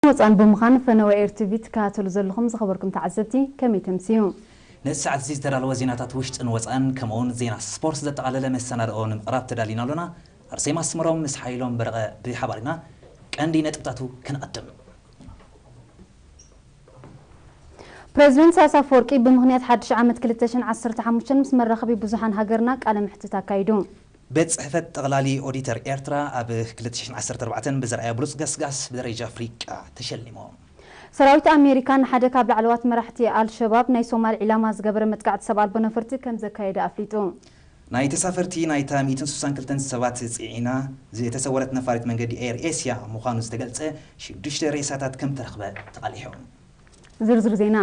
ወፃን ብምዃን ፈነወ ኤር ቲቪ ትከታተሉ ዘለኹም ዝኸበርኩም ተዓዘብቲ ከመይ ተምስዩ? ነዚ ሰዓት እዚ ዝተዳለወ ዜናታት ውሽጥን ወፃን ከምኡውን ዜና ስፖርት ዘጠቓለለ መሰናድኦ ንምቕራብ ተዳሊና ኣሎና። ኣርሴማ ኣስመሮም ምስ ሓይሎም በረቐ ብሓባር ኢና። ቀንዲ ነጥብታቱ ክንቐድም። ፕሬዚደንት ኢሳያስ ኣፈወርቂ ብምኽንያት ሓድሽ ዓመት ክልተ ሽሕን ዓሰርተ ሓሙሽተን ምስ መራኸቢ ብዙሓን ሃገርና ቃለ መሕትት ኣካይዱ። ቤት ጽሕፈት ጠቕላሊ ኦዲተር ኤርትራ ኣብ ክልተ ሽሕን ዓሰርተ ኣርባዕተን ብዘርኣዮ ብሉጽ ገስጋስ ብደረጃ ኣፍሪቃ ተሸሊሙ። ሰራዊት ኣሜሪካ ንሓደ ካብ ላዕለዋት መራሕቲ ኣልሸባብ ናይ ሶማል ዒላማ ዝገበረ መጥቃዕቲ ሰብ ኣልቦ ነፈርቲ ከም ዘካየደ ኣፍሊጡ። ናይ ተሳፈርቲ ናይታ ሚእትን ስሳን ክልተን ሰባት ጽዒና ዝተሰወረት ነፋሪት መንገዲ ኤር ኤስያ ምዃኑ ዝተገልጸ ሽዱሽተ ሬሳታት ከም ተረኽበ ተቓሊሑ። ዝርዝር ዜና።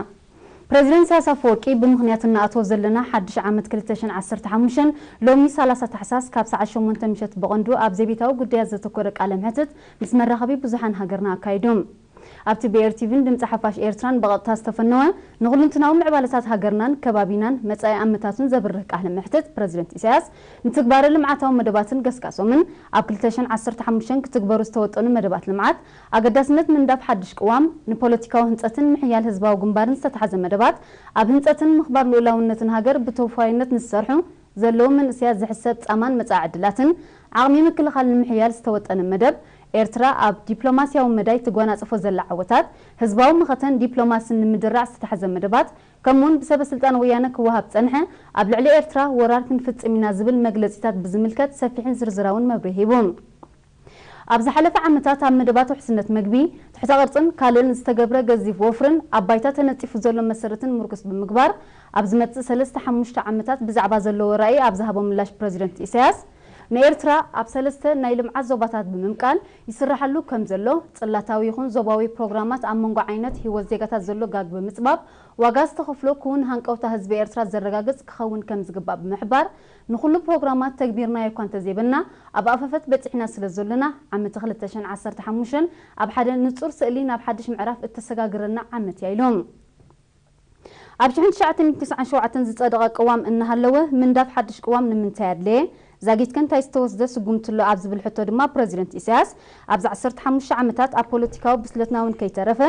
ፕሬዚደንት ኢሳያስ ኣፈወርቂ ብምኽንያት እናኣተወ ዘለና ሓድሽ ዓመት ክልተ ሽሕን ዓሰርተ ሓሙሽተን ሎሚ ሰላሳ ታሕሳስ ካብ ሰዓት ሸሞንተ ምሸት ብቐንዱ ኣብ ዘቤታዊ ጉዳያት ዘተኮረ ቃለ መሕትት ምስ መራኸቢ ብዙሓን ሃገርና ኣካይዱ። ኣብቲ ብኤር ቲቪን ድምፂ ሓፋሽ ኤርትራን ብቐጥታ ዝተፈነወ ንኹልንትናዊ ምዕባለታት ሃገርናን ከባቢናን መጻኢ ኣመታቱን ዘብርህ ቃለ መሕትት ፕሬዚደንት ኢሳያስ ንትግባረ ልምዓታዊ መደባትን ገስጋሶምን ኣብ ክልተ ሽሕን ዓሰርተ ሓሙሽተን ክትግበሩ ዝተወጠኑ መደባት ልምዓት ኣገዳስነት ምንዳፍ ሓድሽ ቅዋም፣ ንፖለቲካዊ ህንጸትን ምሕያል ህዝባዊ ግንባርን ዝተታሕዘ መደባት፣ ኣብ ህንጸትን ምኽባር ልኡላውነትን ሃገር ብተወፋይነት ንዝሰርሑ ዘለዉ መንእሰያት ዝሕሰብ ጻማን መጻኢ ዕድላትን ዓቕሚ ምክልኻል ንምሕያል ዝተወጠነ መደብ፣ ኤርትራ ኣብ ዲፕሎማስያዊ መዳይ ትጓናጽፎ ዘላ ዓወታት፣ ህዝባዊ መኸተን ዲፕሎማስን ንምድራዕ ዝተታሕዘ መደባት፣ ከምኡውን ብሰበ ስልጣን ወያነ ክወሃብ ዝጸንሐ ኣብ ልዕሊ ኤርትራ ወራር ክንፍጽም ኢና ዝብል መግለጺታት ብዝምልከት ሰፊሕን ዝርዝራውን መብርሂ ሂቡ። ኣብ ዝሓለፈ ዓመታት ኣብ መደባት ውሕስነት መግቢ፣ ትሕተ ቅርጽን ካልእን ዝተገብረ ገዚፍ ወፍርን ኣብ ባይታ ተነጺፉ ዘሎ መሰረትን ምርኩስ ብምግባር፣ ኣብ ዝመጽእ ሰለስተ ሓሙሽተ ዓመታት ብዛዕባ ዘለዎ ራኢ ኣብ ዝሃቦ ምላሽ ፕረዚደንት ኢሳያስ፣ ንኤርትራ ኣብ ሰለስተ ናይ ልምዓት ዞባታት ብምምቃል ይስራሓሉ ከም ዘሎ፣ ጽላታዊ ይኹን ዞባዊ ፕሮግራማት ኣብ መንጎ ዓይነት ህይወት ዜጋታት ዘሎ ጋግ ብምጽባብ፣ ዋጋ ዝተኸፍሎ ክውን ሃንቀውታ ህዝቢ ኤርትራ ዘረጋግጽ ክኸውን ከም ዝግባእ ብምሕባር፣ ንኹሉ ፕሮግራማት ተግቢርናዮ እኳ እንተዘይበልና፣ ኣብ ኣፈፈት በጺሕና ስለ ዘሎና፣ ዓመተ ክልተ ሽሕን ዓሰርተ ሓሙሽተን ኣብ ሓደ ንጹር ስእሊ ናብ ሓድሽ ምዕራፍ እተሰጋግረና ዓመት እያ ኢሉ። ኣብ ሽሕን ትሽዓተ ሚእትን ተስዓን ሸውዓተን ዝጸደቐ ቅዋም እናሃለወ፣ ምንዳፍ ሓድሽ ቅዋም ንምንታይ ኣድለየ? ዛጊት ከ እንታይ ዝተወስደ ስጉምቲ ኣሎ ኣብ ዝብል ሕቶ ድማ ፕረዚደንት ኢሳያስ፣ ኣብዚ ዓሰርተ ሓሙሽተ ዓመታት ኣብ ፖለቲካዊ ብስለትና እውን ከይተረፈ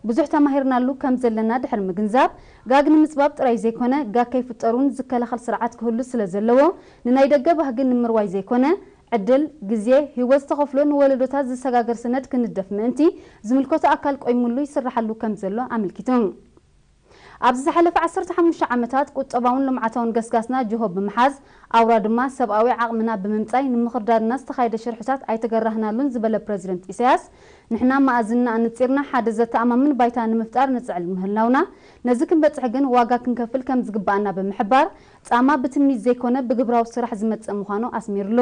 ብዙሕ ተማሂርናሉ ከም ዘለና ድሕሪ ምግንዛብ፣ ጋግ ንምጽባብ ጥራይ ዘይኮነ፣ ጋግ ከይፍጠር እውን ዝከላኸል ስርዓት ክህሉ ስለ ዘለዎ፣ ንናይ ደገ ባህጊ ንምርዋይ ዘይኮነ፣ ዕድል፣ ግዜ፣ ህይወት ዝተኸፍሎ ንወለዶታት ዝሰጋገር ሰነድ ክንደፍ ምእንቲ ዝምልከቶ ኣካል ቆይሙሉ ይስራሓሉ ከም ዘሎ ኣመልኪቱ። ኣብዚ ዝሓለፈ ዓሰርተ ሓሙሽተ ዓመታት ቁጠባውን ልምዓታውን ገስጋስና ጅሆ ብምሓዝ፣ ኣውራ ድማ ሰብኣዊ ዓቕምና ብምምጻይ ንምኽርዳድና ዝተኻየደ ሽርሕታት ኣይተገራህናሉን ዝበለ ፕረዚደንት ኢሳያስ፣ ንሕና መኣዝንና ኣነጺርና ሓደ ዘተኣማምን ባይታ ንምፍጣር ንጽዕር ምህላውና፣ ነዚ ክንበጽሕ ግን ዋጋ ክንከፍል ከም ዝግበኣና ብምሕባር፣ ጻማ ብትምኒት ዘይኮነ ብግብራዊ ስራሕ ዝመጽእ ምዃኑ ኣስሚርሉ።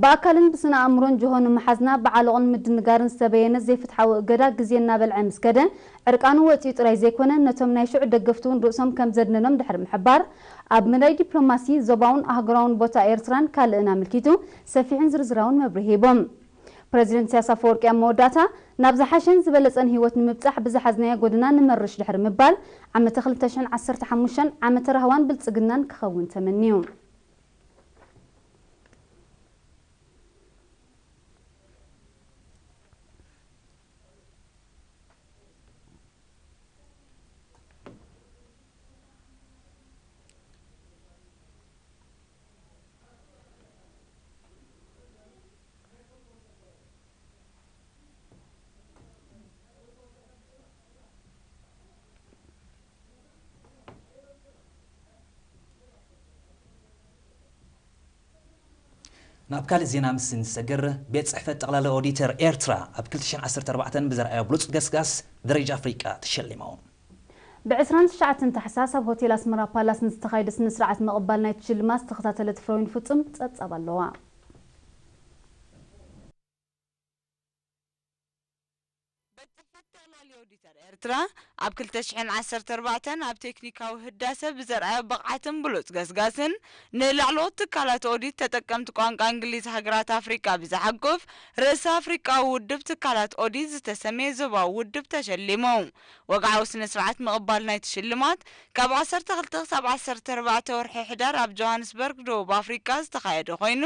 ብኣካልን ብስነ ኣእምሮን ጅሆ ንምሓዝና ብዓሎቕን ምድንጋርን ዝተበየነ ዘይፍትሓዊ እገዳ ግዜ እናበልዐ ምስ ከደ፣ ዕርቃኑ ወጺኡ ጥራይ ዘይኮነ፣ ነቶም ናይ ሽዑ ደገፍቲ እውን ርእሶም ከም ዘድነኖም ድሕሪ ምሕባር፣ ኣብ መዳይ ዲፕሎማሲ፣ ዞባውን ኣህጉራውን ቦታ ኤርትራን ካልእን ኣመልኪቱ ሰፊሕን ዝርዝራውን መብርሂ ሂቦም። ፕረዚደንት ኢሳያስ ኣፈወርቂ ኣብ መወዳእታ፣ ናብ ዝሓሸን ዝበለጸን ህይወት ንምብጻሕ ብዝሓዝናዮ ጎደና ንመርሽ ድሕሪ ምባል፣ ዓመተ ክልተ ሽሕን ዓሰርተ ሓሙሽተን ዓመተ ራህዋን ብልጽግናን ክኸውን ተመንዩ። ናብ ካልእ ዜና ምስ እንሰግር፣ ቤት ጽሕፈት ጠቕላሊ ኦዲተር ኤርትራ ኣብ ክልተ ሽሕን ዓሰርተ ኣርባዕተን ብዘርኣዮ ብሉጽ ገስጋስ ደረጃ ኣፍሪቃ ተሸሊሙ። ብ ዕስራን ትሽዓተን ታሕሳስ ኣብ ሆቴል ኣስመራ ፓላስ ንዝተኻየደ ስነ ስርዓት ምቕባል ናይቲ ሽልማት ዝተኸታተለት ፍረወይኒ ፍጹም ጸብጻብ ኣለዋ። ጠቕላሊ ኦዲተር ኤርትራ ኣብ ክልተ ሽሕን ዓሰርተ ኣርባዕተን ኣብ ቴክኒካዊ ህዳሰ ብዘርኣዮ ብቕዓትን ብሉጽ ገስጋስን ንላዕለዎት ትካላት ኦዲት ተጠቀምቲ ቋንቋ እንግሊዝ ሃገራት ኣፍሪቃ ብዝሓቁፍ ርእሰ ኣፍሪቃዊ ውድብ ትካላት ኦዲት ዝተሰምየ ዞባዊ ውድብ ተሸሊሙ። ወግዓዊ ስነ ስርዓት ምቕባል ናይቲ ሽልማት ካብ ዓሰርተ ክልተ ክሳብ ዓሰርተ ኣርባዕተ ወርሒ ሕዳር ኣብ ጆሃንስበርግ ደቡብ ኣፍሪቃ ዝተኻየደ ኮይኑ፣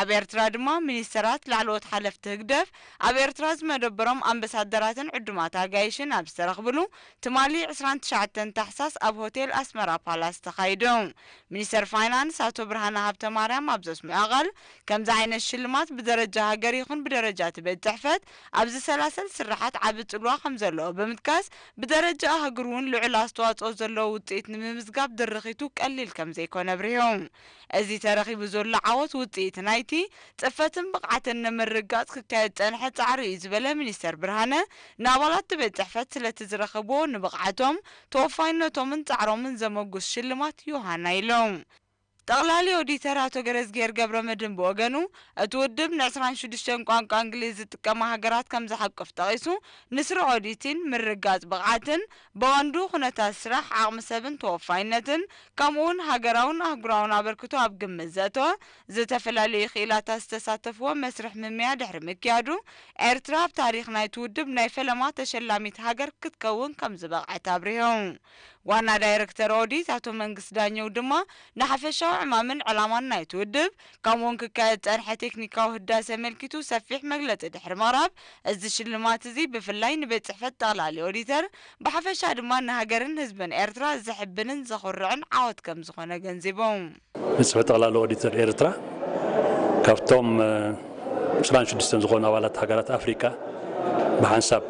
ኣብ ኤርትራ ድማ ሚኒስተራት፣ ላዕለዎት ሓለፍቲ ህግደፍ፣ ኣብ ኤርትራ ዝመደበሮም ኣምበሳደራትን ዕዱማት ኣጋይሽን ኣብ ዝተረኽብሉ ትማሊ ዕስራን ትሽዓተን ታሕሳስ ኣብ ሆቴል ኣስመራ ፓላስ ተኻይዱ። ሚኒስተር ፋይናንስ ኣቶ ብርሃነ ሃብተማርያም ኣብ ዘስምዖ ቃል፣ ከምዚ ዓይነት ሽልማት ብደረጃ ሃገር ይኹን ብደረጃ እቲ ቤት ጽሕፈት ኣብ ዝሰላሰል ስርሓት ዓቢ ጽልዋ ከም ዘለዎ ብምጥቃስ፣ ብደረጃ ኣህጉር እውን ልዑል ኣስተዋጽኦ ዘለዎ ውጽኢት ንምምዝጋብ ድርኺቱ ቀሊል ከም ዘይኮነ ኣብሪሁ። እዚ ተረኺቡ ዘሎ ዓወት ውጽኢት ናይቲ ጽፈትን ብቕዓትን ንምርግጋጽ ክካየድ ጸንሐ ጻዕሪ እዩ ዝበለ ሚኒስተር ብርሃነ፣ ንኣባላት እቲ ቤት ጽሕፈት ስለቲ ዝረኸብዎ ንብቕዓቶም፣ ተወፋይነቶምን ጻዕሮምን ዘመጉስ ሽልማት ዮሃና ኢሎም። ጠቕላሊ ኦዲተር ኣቶ ገረዝግሄር ገብረመድህን ብወገኑ፣ እቲ ውድብ ንዕስራን ሽዱሽተን ቋንቋ እንግሊዝ ዝጥቀማ ሃገራት ከም ዝሓቁፍ ጠቒሱ፣ ንስሩዕ ኦዲቲን ምርግጋጽ ብቕዓትን፣ ብቐንዱ ኩነታት ስራሕ፣ ዓቕሚ ሰብን ተወፋይነትን፣ ከምኡ'ውን ሃገራውን ኣህጉራውን ኣበርክቶ ኣብ ግምት ዘእተወ ዝተፈላለዩ ክኢላታት ዝተሳተፍዎ መስርሕ ምምያ ድሕሪ ምክያዱ፣ ኤርትራ ኣብ ታሪኽ ናይቲ ውድብ ናይ ፈለማ ተሸላሚት ሃገር ክትከውን ከም ዝበቕዐት ኣብሪሆም። ዋና ዳይረክተር ኦዲት ኣቶ መንግስት ዳኘው ድማ ንሓፈሻዊ ዕማምን ዕላማን ናይቲ ውድብ፣ ከምኡ'ውን ክካየድ ጸንሐ ቴክኒካዊ ህዳሴ ኣመልኪቱ ሰፊሕ መግለጺ ድሕሪ ምቕራብ፣ እዚ ሽልማት እዚ ብፍላይ ንቤት ጽሕፈት ጠቕላሊ ኦዲተር፣ ብሓፈሻ ድማ ንሃገርን ህዝብን ኤርትራ ዘሕብንን ዘኹርዕን ዓወት ከም ዝኾነ ኣገንዚቦም። ቤት ጽሕፈት ጠቕላሊ ኦዲተር ኤርትራ ካብቶም፣ እ፣ ዕስራን ሽዱሽተን ዝኾኑ ኣባላት ሃገራት ኣፍሪቃ ብሓንሳብ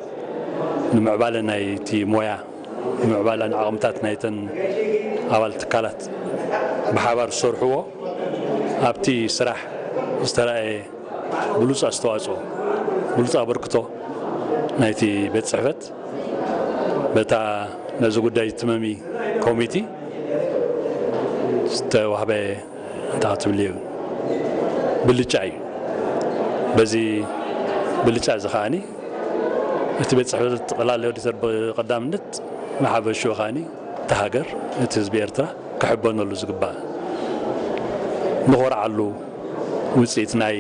ንምዕባለ ናይቲ ሞያ፣ ንምዕባለ ዓቕምታት ናይተን ኣባል ትካላት ብሓባር ዝሰርሕዎ ኣብቲ ስራሕ ዝተራእየ ብሉጽ ኣስተዋጽኦ፣ ብሉጽ ኣበርክቶ ናይቲ ቤት ጽሕፈት በታ ነዚ ጉዳይ ትመሚ ኮሚቲ ዝተዋህበ እንታይ ክትብልዮ ብልጫ እዩ። በዚ ብልጫ እዚ ከኣኒ እቲ ቤት ጽሕፈት ጠቕላሊ ኦዲተር ብቐዳምነት ንሓፈሽኡ ከኣኒ እቲ ሃገር፣ እቲ ህዝቢ ኤርትራ ክሕበነሉ ዝግባእ፣ ንኾርዓሉ ውጽኢት ናይ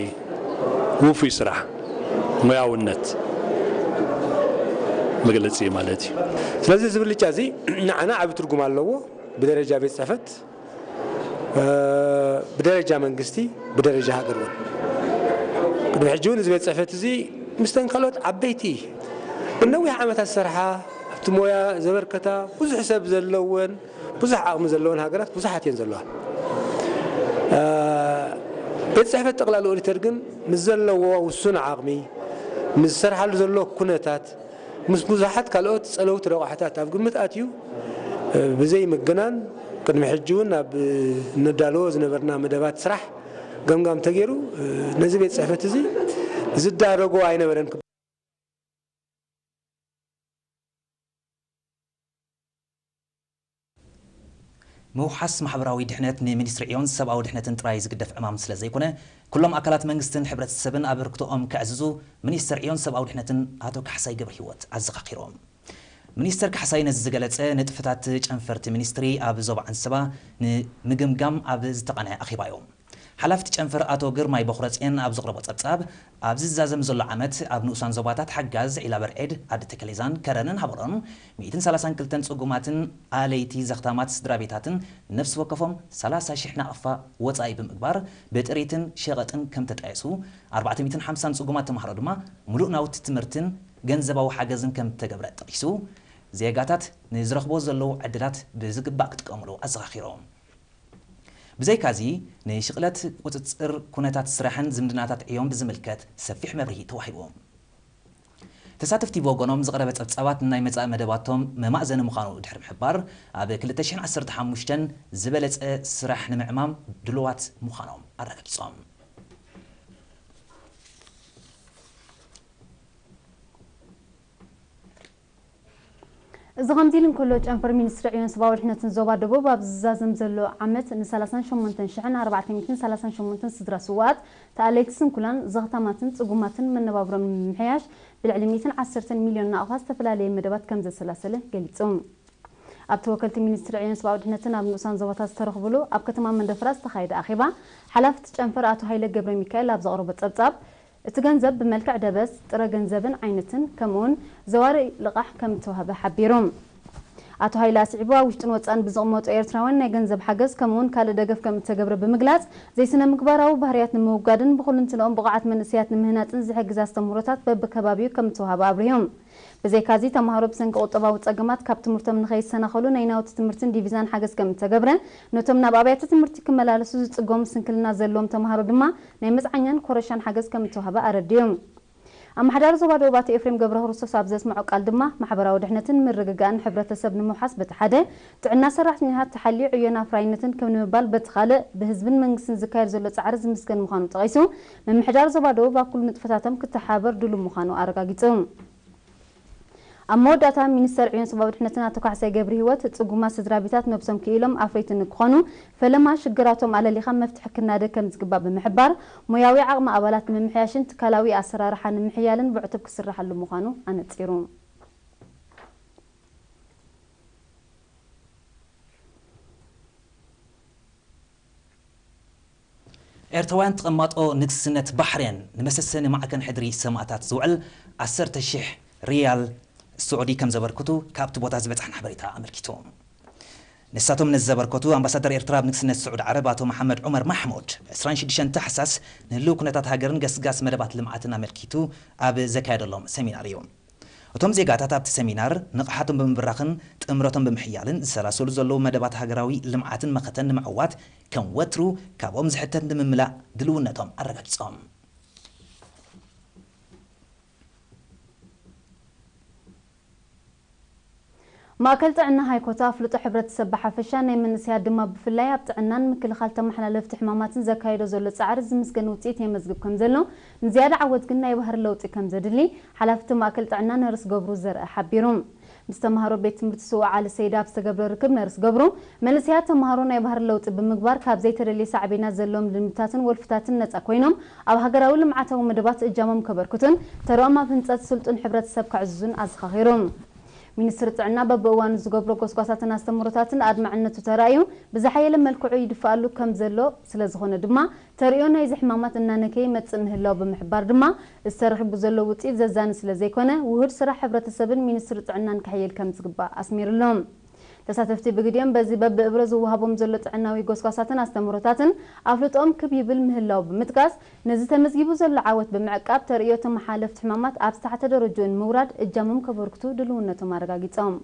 ውፉይ ስራሕ፣ ሞያውነት መግለጺ እዩ ማለት እዩ። ስለዚ እዚ ብልጫ እዚ ንዓና ዓቢ ትርጉም ኣለዎ። ብደረጃ ቤት ጽሕፈት፣ እ፣ ብደረጃ መንግስቲ፣ ብደረጃ ሃገር እውን። ቅድሚ ሕጂ እውን እዚ ቤት ጽሕፈት እዚ ምስተን ካልኦት ዓበይቲ ንነዊሕ ዓመታት ዝሰርሓ፣ ኣብቲ ሞያ ዘበርከታ፣ ብዙሕ ሰብ ዘለወን፣ ብዙሕ ዓቕሚ ዘለወን ሃገራት ብዙሓት እየን ዘለዋ። እ፣ ቤት ጽሕፈት ጠቕላሊ ኦዲተር ግን ምስ ዘለዎ ውሱን ዓቕሚ፣ ምስ ዝሰርሓሉ ዘሎ ኩነታት፣ ምስ ብዙሓት ካልኦት ጸለውቲ ረቋሕታት ኣብ ግምት ኣትዩ፣ እ፣ ብዘይ ምግናን ቅድሚ ሕጂ እውን ኣብ፣ እ፣ እነዳለዎ ዝነበርና መደባት ስራሕ ገምጋም ተገይሩ፣ እ፣ ነዚ ቤት ጽሕፈት እዚ ዝዳረጎ ኣይነበረን። ምውሓስ ማሕበራዊ ድሕነት ንሚኒስትሪ ዕዮን ሰብኣዊ ድሕነትን ጥራይ ዝግደፍ ዕማም ስለ ዘይኮነ፣ ኩሎም ኣካላት መንግስትን ሕብረተሰብን ኣበርክቶኦም ከዕዝዙ ሚኒስተር ዕዮን ሰብኣዊ ድሕነትን ኣቶ ካሕሳይ ገብረሂወት ኣዘኻኺሮም። ሚኒስተር ካሕሳይ ነዚ ዝገለጸ፣ ንጥፈታት ጨንፈርቲ ሚኒስትሪ ኣብ ዞባ ዓንሰባ ንምግምጋም ኣብ ዝተቓንዐ ኣኼባ እዮም። ሓላፊ እቲ ጨንፈር ኣቶ ግርማይ በኹረጽዮን ኣብ ዘቕረቦ ጸብጻብ፣ ኣብዚ ዝዛዘም ዘሎ ዓመት ኣብ ንኡሳን ዞባታት ሓጋዝ፣ ዒላበርዔድ፣ ዓዲ ተከሌዛን ከረንን ሃበሮን ሚእትን ሰላሳን ክልተን ጽጉማትን ኣለይቲ ዘኽታማት ስድራ ቤታትን ነፍሲ ወከፎም ሰላሳ ሽሕ ናቕፋ ወጻኢ ብምግባር ብጥሪትን ሸቐጥን ከም ተጣየሱ፣ ኣርባዕተ ሚእትን ሓምሳን ጽጉማት ተማሃሮ ድማ ምሉእ ናውቲ ትምህርትን ገንዘባዊ ሓገዝን ከም ተገብረ ጠቒሱ፣ ዜጋታት ንዝረኽቦ ዘለዉ ዕድላት ብዝግባእ ክጥቀሙሉ ኣዘኻኺሮም። ብዘይካዚ፣ ንሽቕለት ቁጽጽር ኩነታት ስራሕን ዝምድናታት ዕዮም ብዝምልከት ሰፊሕ መብርሂ ተዋሂቡ። ተሳተፍቲ ብወገኖም ዝቐረበ ጸብጻባት ንናይ መጻኢ መደባቶም መማእዘኒ ምዃኑ ድሕሪ ምሕባር፣ ኣብ ክልተ ሽሕን ዓሰርተ ሓሙሽተን ዝበለጸ ስራሕ ንምዕማም ድሉዋት ምዃኖም ኣረጋጊጾም። እዚ ከምዚ ኢሉ እንከሎ፣ ጨንፈር ሚኒስትሪ ዕዮን ሰብኣዊ ድሕነትን ዞባ ደቡብ ኣብ ዝዛዘም ዘሎ ዓመት ን ሰላሳን ሸሞንተን ሽሕን ኣርባዕተ ሚእትን ሰላሳን ሸሞንተን ስድራ ስውኣት፣ ተኣለይቲ ስንኩላን፣ ዘኽታማትን ጽጉማትን መነባብሮም ንምምሕያሽ ልዕሊ ሚእትን ዓሰርተን ሚልዮን ናቕፋ ዝተፈላለየ መደባት ከም ዘሰላሰለ ገሊጹ። ኣብ ተወከልቲ ሚኒስትሪ ዕዮን ሰብኣዊ ድሕነትን ኣብ ንኡሳን ዞባታት ዝተረኽብሉ ኣብ ከተማ መንደፈራ ዝተኻየደ ኣኼባ፣ ሓላፊ እቲ ጨንፈር ኣቶ ሃይለ ገብረ ሚካኤል ኣብ ዘቕረቦ ጸብጻብ፣ እቲ ገንዘብ ብመልክዕ ደበስ፣ ጥረ ገንዘብን ዓይነትን፣ ከምኡውን ዘዋሪ ልቓሕ ከም እተዋህበ ሓቢሩ። ኣቶ ሃይለ ኣስዒቡ፣ ኣብ ውሽጥን ወጻእን ብዝቕመጡ ኤርትራውያን ናይ ገንዘብ ሓገዝ ከምኡውን ካልእ ደገፍ ከም እተገብረ ብምግላጽ፣ ዘይስነ ምግባራዊ ባህርያት ንምውጋድን ብኹልንትንኦም ብቑዓት መንእሰያት ንምህናጽን ዝሕግዝ ኣስተምህሮታት በብከባቢኡ ከም እተዋህበ ኣብሪሁ። ብዘይካዚ፣ ተማሃሮ ብሰንኪ ቁጠባዊ ጸገማት ካብ ትምህርቶም ንኸይሰናኸሉ ናይ ናውቲ ትምህርትን ዲቪዛን ሓገዝ ከም እተገብረ፣ ነቶም ናብ ኣብያተ ትምህርቲ ክመላለሱ ዝጽገሙ ስንክልና ዘለዎም ተማሃሮ ድማ ናይ መጽዓኛን ኮረሻን ሓገዝ ከም እተዋህበ ኣረዲኡ። ኣመሓዳሪ ዞባ ደቡብ ኣቶ ኤፍሬም ገብረክርስቶስ ኣብ ዘስምዖ ቃል ድማ፣ ማሕበራዊ ድሕነትን ምርግጋእን ሕብረተሰብ ንምውሓስ በቲ ሓደ፣ ጥዕና ሰራሕተኛታት ተሓልዩ ዕዮን ኣፍራይነትን ከም ንምባል በቲ ካልእ፣ ብህዝብን መንግስትን ዝካየድ ዘሎ ጻዕሪ ዝምስገን ምዃኑ ጠቒሱ፣ ምምሕዳር ዞባ ደቡብ ኣብ ኩሉ ንጥፈታቶም ክተሓባበር ድሉው ምዃኑ ኣረጋጊጹ። ኣብ መወዳእታ፣ ሚኒስተር ዕዮን ሰብኣዊ ድሕነትን ኣቶ ካሕሳይ ገብረ ህይወት፣ ጽጉማት ስድራ ቤታት ነብሶም ክኢሎም ኣፍረይቲ ንክኾኑ፣ ፈለማ ሽግራቶም ኣለሊኻ መፍትሒ ክናደ ከም ዝግባእ ብምሕባር፣ ሞያዊ ዓቕሚ ኣባላት ንምምሕያሽን ትካላዊ ኣሰራርሓ ንምሕያልን ብዕቱብ ክስራሓሉ ምዃኑ ኣነጺሩ። ኤርትራውያን ተቐማጦ ንግስነት ባሕሬን ንመሰሰኒ ማዕከን ሕድሪ ሰማእታት ዝውዕል ዓሰርተ ሺሕ ሪያል ስዑዲ ከም ዘበርክቱ ካብቲ ቦታ ዝበጽሐና ሓበሬታ ኣመልኪቱ። ንሳቶም ነዚ ዘበርከቱ ኣምባሳደር ኤርትራ ኣብ ንግስነት ስዑድ ዓረብ ኣቶ መሓመድ ዑመር ማሕሙድ፣ ዕስራን ሽዱሽተን ታሕሳስ ንህልው ኩነታት ሃገርን ገስጋስ መደባት ልምዓትን ኣመልኪቱ ኣብ ዘካየደሎም ሰሚናር እዩ። እቶም ዜጋታት ኣብቲ ሰሚናር ንቕሓቶም ብምብራኽን ጥምረቶም ብምሕያልን ዝሰላሰሉ ዘለዉ መደባት ሃገራዊ ልምዓትን መኸተን ንምዕዋት ከም ወትሩ ካብኦም ዝሕተት ንምምላእ ድልውነቶም ኣረጋጊጾም። ማእከል ጥዕና ሃይኮታ ኣፍልጦ ሕብረተሰብ ብሓፈሻ ናይ መንእሰያት ድማ ብፍላይ ኣብ ጥዕናን ምክልኻል ተመሓላለፍቲ ሕማማትን ዘካየዶ ዘሎ ጻዕሪ ዝምስገን ውጽኢት የመዝግብ ከም ዘሎ፣ ንዝያዳ ዓወት ግን ናይ ባህሪ ለውጢ ከም ዘድሊ ሓላፊ እቲ ማእከል ጥዕና ነርስ ገብሩ ዘርአ ሓቢሩ። ምስ ተማሃሮ ቤት ትምህርቲ ስውእ ዓሊ ሰይዳ ኣብ ዝተገብረ ርክብ ነርስ ገብሩ፣ መንእሰያት ተማሃሮ ናይ ባህሪ ለውጢ ብምግባር ካብ ዘይተደልየ ሳዕቤናት ዘለዎም ልምድታትን ወልፍታትን ነጻ ኮይኖም ኣብ ሃገራዊ ልምዓታዊ መደባት እጃሞም ከበርክቱን ተረኦም ኣብ ህንጸት ስልጡን ሕብረተሰብ ከዕዝዙን ኣዘኻኺሩ። ሚኒስትሪ ጥዕና በብእዋኑ ዝገብሮ ጎስጓሳትን ኣስተምህሮታትን ኣድማዕነቱ ተራእዩ ብዝሓየለ መልክዑ ይድፋኣሉ ከም ዘሎ ስለ ዝኾነ ድማ ተርእዮ ናይዚ ሕማማት እናነከየ ይመጽእ ምህላው ብምሕባር ድማ እዚ ተረኺቡ ዘሎ ውጽኢት ዘዛኒ ስለ ዘይኮነ ውሁድ ስራሕ ሕብረተሰብን ሚኒስትሪ ጥዕናን ክሕየል ከም ዝግባእ ኣስሚርሎም። ተሳተፍቲ ብግዲኦም በዚ በብእብረ ዝወሃቦም ዘሎ ጥዕናዊ ጎስጓሳትን ኣስተምህሮታትን ኣፍልጦኦም ክብ ይብል ምህላው ብምጥቃስ ነዚ ተመዝጊቡ ዘሎ ዓወት ብምዕቃብ ተርእዮ ተመሓለፍቲ ሕማማት ኣብ ዝተሓተ ደረጅኡ ንምውራድ እጃሞም ከበርክቱ ድልውነቶም ኣረጋጊጾም።